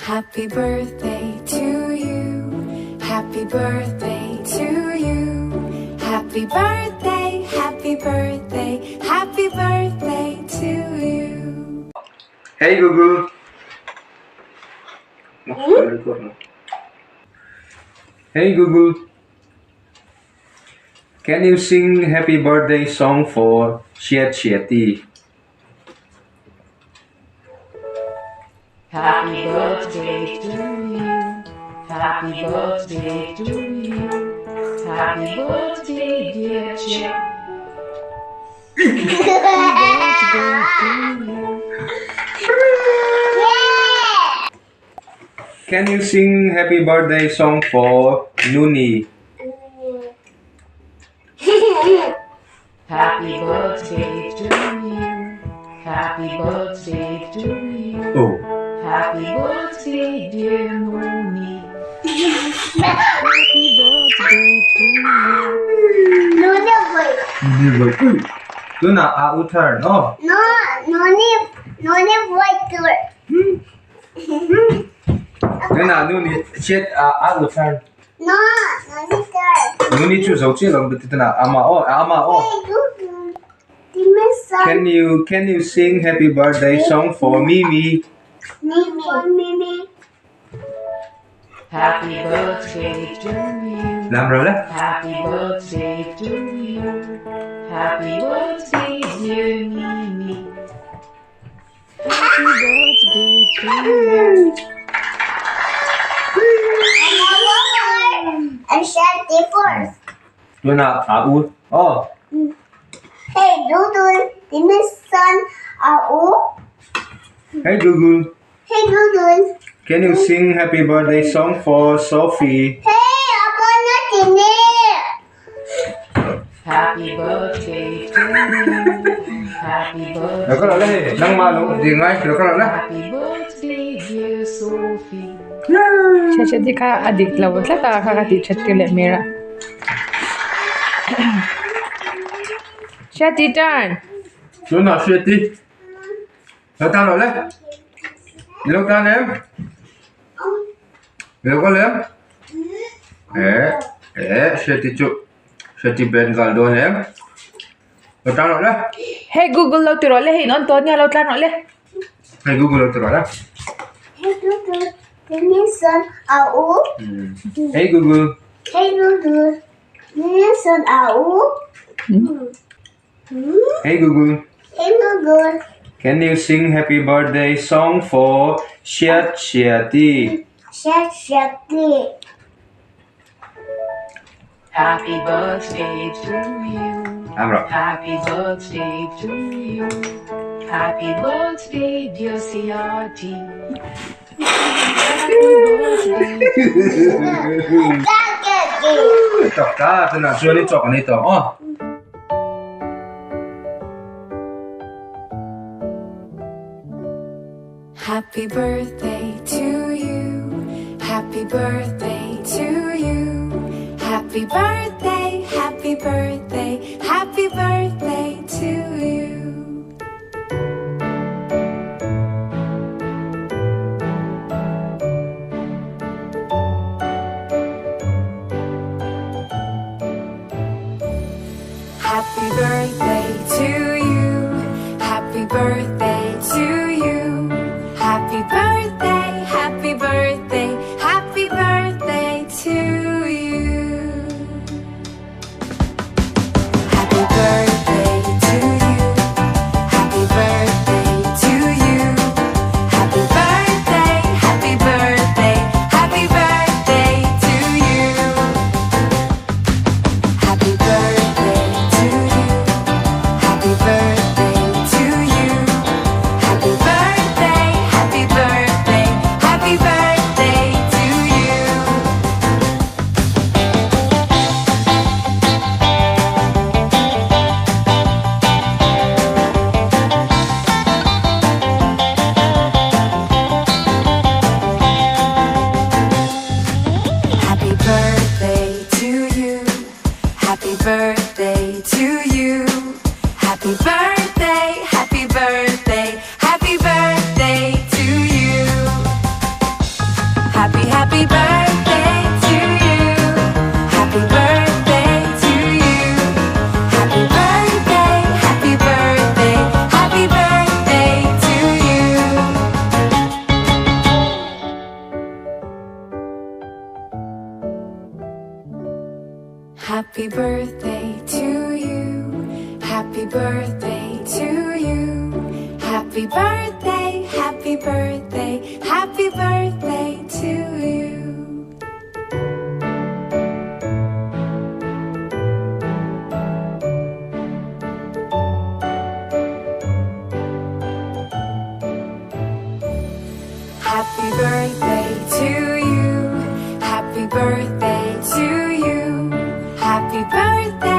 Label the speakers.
Speaker 1: Happy birthday to you Happy birthday to you Happy birthday Happy birthday Happy birthday to you
Speaker 2: Hey Google. Hey Google. Can you sing happy birthday song for Shet Shetty?
Speaker 3: Happy birthday to you. Happy birthday to you. Happy birthday, dear Chip. Happy birthday to you.
Speaker 2: Can you sing happy birthday song for Nuni?
Speaker 3: Happy birthday to you. Happy birthday to you.
Speaker 2: Oh.
Speaker 3: Happy birthday, dear Noni. Happy birthday to you.
Speaker 4: Noni boy.
Speaker 2: Nuni boy. Tuna a u turn. Oh.
Speaker 4: No, noni, noni boy turn.
Speaker 2: Tuna nuni chet a a u turn.
Speaker 4: No, noni turn.
Speaker 2: Nuni chu zo chi long but tuna ama oh ama oh.
Speaker 4: Hey Google, give me some.
Speaker 2: Can you can you sing happy birthday song for Mimi?
Speaker 4: Mimi. For Mimi.
Speaker 3: Happy birthday to you.
Speaker 2: Làm rồi đấy.
Speaker 3: Happy birthday to you. Happy birthday, dear Mimi. Happy birthday to you.
Speaker 4: And Shanti first.
Speaker 2: Tuna a u. Oh.
Speaker 4: Hey Google, give me some. Uh,
Speaker 2: Hey Google.
Speaker 4: Hey Google.
Speaker 2: Can you sing happy birthday song for Sophie?
Speaker 4: Hey, apa nak ini?
Speaker 3: Happy birthday to you. Happy
Speaker 2: Được rồi
Speaker 3: birthday.
Speaker 2: đấy, nang ma lu gì ngay, được rồi đấy.
Speaker 3: Happy birthday, dear Sophie.
Speaker 5: Shetty kha a dik lo tlat a kha ka tih that tir leh hmel a. Shetty turn.
Speaker 2: Tuna Shetty. Lo tan rồi đấy. Lo tan em. Lo có lem. Eh, eh, Shetty chu. Shetty Bengal don em. Lo tan rồi đấy.
Speaker 5: Hey Google lo ti rawh le hei in on tawn nia lo tlan rawh le.
Speaker 2: Hey Google lo ti rawh le.
Speaker 4: Hey Google, give me some. Uh,
Speaker 2: Hey Google.
Speaker 4: Hey Google, give me some. Uh,
Speaker 2: Hey Google.
Speaker 4: Hey Google,
Speaker 2: Can you sing happy birthday song for Shet Shetty?
Speaker 4: Shetty.
Speaker 3: Happy birthday to you.
Speaker 2: Làm rồi.
Speaker 3: Happy birthday to you. Happy birthday, dear CRT. Happy birthday to you.
Speaker 2: Chọc ta, thế nào chưa đi chọc này chọc. Oh.
Speaker 1: Happy birthday to you. Happy birthday to you. Happy birthday, happy birthday, happy birthday to you. Happy birthday to you. Happy birthday to you. Happy birthday, happy birthday, happy birthday to you. Happy birthday to you. Happy birthday to you. Happy birthday to you. Happy birthday, happy birthday, happy birthday to you. Happy birthday to you. Happy birthday to you. Happy birthday.